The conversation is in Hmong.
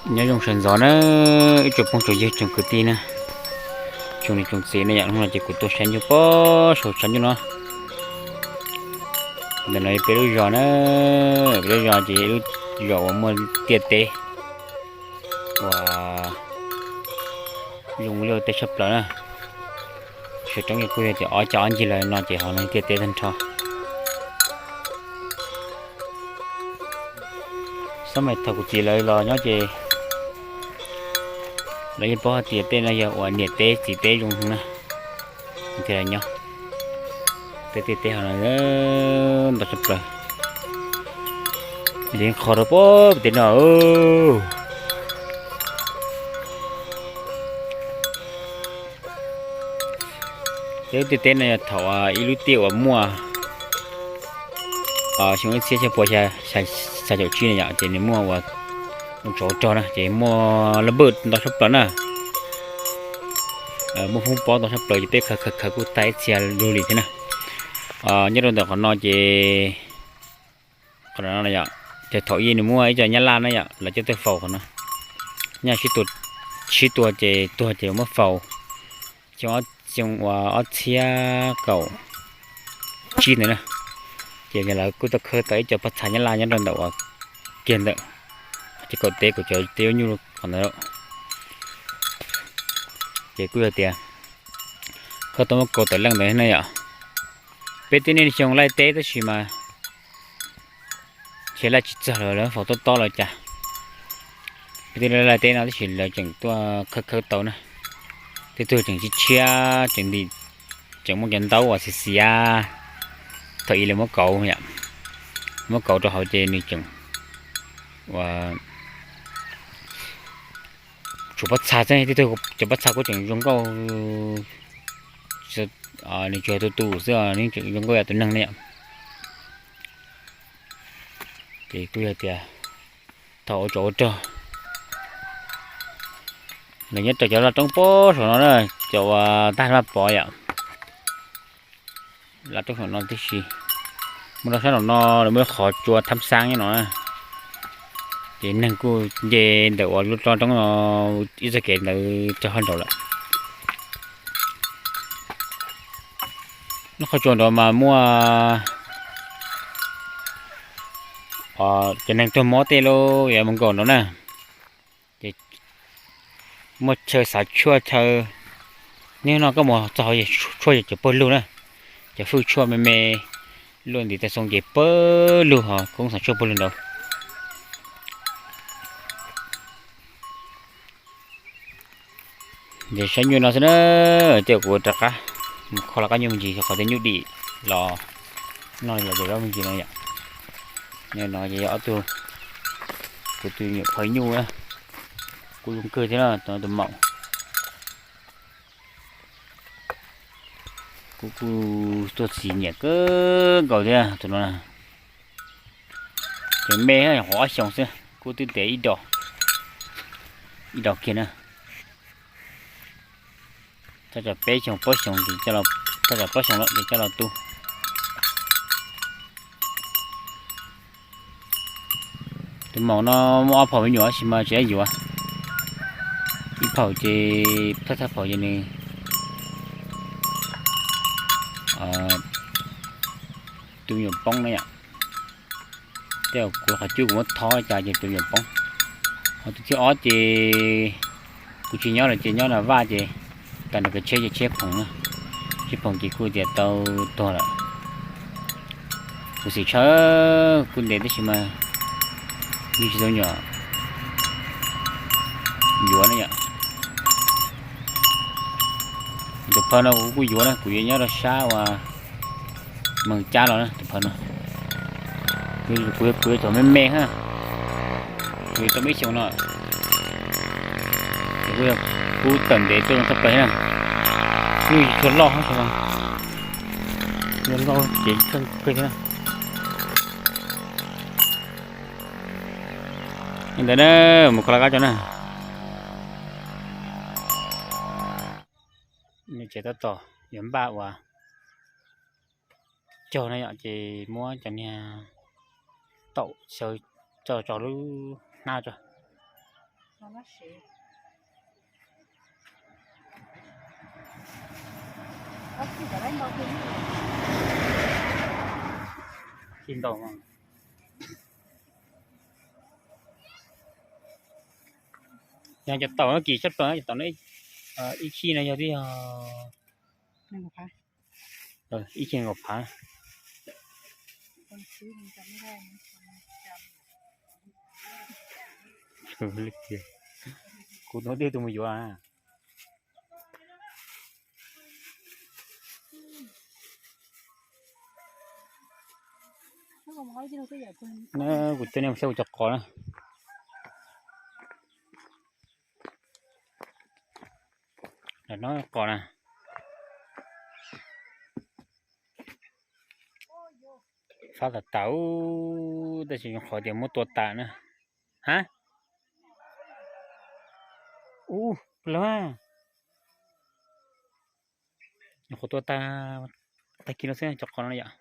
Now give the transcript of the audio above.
Nyob zoo sawv ntxov na, ib tsoom phooj tsoom ywg tsoom kwv tij na, tsoom niam tsoom txiv na yom, hnub no ces kuv tuaj saib nyuj pob saum tshav nyuj no. Ntawm no yog peb lub zos na, peb lub zos ces lub zos uas muaj tiaj teb uas zoo liaj teb tshaj plaws na. Sawv roob yog kuj yog tias ob cag ob ncig lawm no ces ho no tiaj teb tag nrho. Xab mais thaum kuv txiv lawv los nyob ces lawv yeej paub hais tias tej no yog uas niam teb txiv teb zoo na, thiaj li nyob. Tej tiaj teb ho no ntau tshaj plaws, yeej qhov rau pem tej no. Peb lub tiaj teb no yog thaum ib lub tiaj uas muaj xyoo ib txhiab cuaj pua xya caum tsib na yom, ces nws muaj ua tsov rog na, ces muaj laj npawj ntau tshaj plaws na, muaj foob pob ntau tshaj plaws ces peb khaws khaws khaws kuj tag ib txhia lug li thiab na. Nyob rau ntawm qhov no ces qhov no yom, ces thaum ub nws muaj ib co nyab laj na yom, lawv coj tuaj faus qhov no. Nyab laj sib tua, sib tua ces tuag ces muab faus. Xyoo, xyoo uas ob txhiab kaum tsib ntawd na, ces lawv kuj tau khawb tau ib co pob txha nyab laj nyob rau ntawm uas kiag ntawm ces kaum teb kaum cawv teb ua nyuj qhov ntawd. Ces kuj yog tias khawb tau muab kaus tawm leej ntawd na yom. Peb twb niaj xyoo laij teb tab sis mas ntshe laij tsis txog los lawv faus tob tob los cas. Peb twb laij teb no tab sis lawv tseem tuaj khawb khawb tau na. Tej tug tseem tshiab tshiab tseem ntim, tseem muaj cov ntaub uas xiav xiav, thaum ub lawv muab kauv yom, muab kauv rau hauv ces nws tseem ua tshuav pob txha xwb, tej tug cov pob txha kuj tseem zoo nkauj, nws tsuas tu tu xwb, nws tseem zoo nkauj yam tus neeg ne yom. Ces kuj yog tias thaum ua tsov ua rog, nws nyob rau cov laj roob pob saum no na, cov uas tag Vaj Pov yom, laj roob saum no tib si. Muaj rau sab nraum no lawv muaj qhov tsua thab xaab nyob no na, ces neeg kuj nce ntawm uas lub roob no ib txoj kev ntawd rau hauv nraud lawm. Lub qhov tsua nraud mas muaj cov neeg tuag mob tej lub yam mus nkaum nraud na, ces muaj chaw xav tshuaj chaw, nyob no koj mus txog hauv tshuaj cov pawg lug na, cov fwj tshuaj me me luaj ntim tej xoo ces pawg lug ho koob xav tshuaj pawg lug nraud. Ces saib nyuj no xwb na, ces kuv rov qab mus kho los qab nyuj me ntsis qhov tej nyuj dim los noj los ces me ntsis no yom. No ces yog ob tug, kuv tus nyuam phaj nyuj na, kuj zoo kawg thiab na, tus maum. Kuv kuj tuaj txim nyiam kawg nkaus thiab tus no. Ces me nyuam qhuav ob xyoos xwb kuj twb ntev ib do, ib do kiag na. Thaj tsam peb xyoos plaub xyoos, thaj tsam plaub xyoos lawm ces coj los tu. Tus maum no muaj ob phaum me nyuam tab sis mas tsis yuav, ib phaum ces thawj thawj phaum ces nws tus me nyuam poob na yom. Tej zaum kuv qhov cub kuv muab thob cas ces tus me nyuam poob. Ho tus thib ob ces kuv tsis nyob lawm ces nyob na vaj ces tau nws kav tsheb ces tsheb phoom na, tsheb phoom ces kuj tias tau tuag lawm. Kuv xim tshawb kuj ntev tab sis mas yeej tsis tau nyuam yuav ne yom. Tus phaw no kuv kuj yuav na, kuv yuav nyob rau sab uas Moos Cab los na tus phaw no. Kuv yuav cov me me ha, kuv yuav tau ib xyoos no. Kuv yog kub tawm ntev tuaj zoo thaj plaws thiab na. Nyuj tsis tshua loj, loj ces kawg thiab na. Li ntawd na, mus kho laj kab tso na. Nws tseem tab tom yuav npaj uas cog na yom, ces muab cov niag taum xyaw tso tso lub hnab tso. Tsis ntau. Yog cov taum no kim tshaj plaws, cov taum no ib khij no yog twb yog ib khij nees nkaum phav. Kuv tus dej tus mus yuav. Kuv coj nej mus saib kuv cov qos na. Lam no qos na. Fab tas tas, tab sis nyuam qhuav tias muab tua tas na. Ha, ub, lawm, nyuam qhuav tua tas, tag kis no xwb cov qos no yom.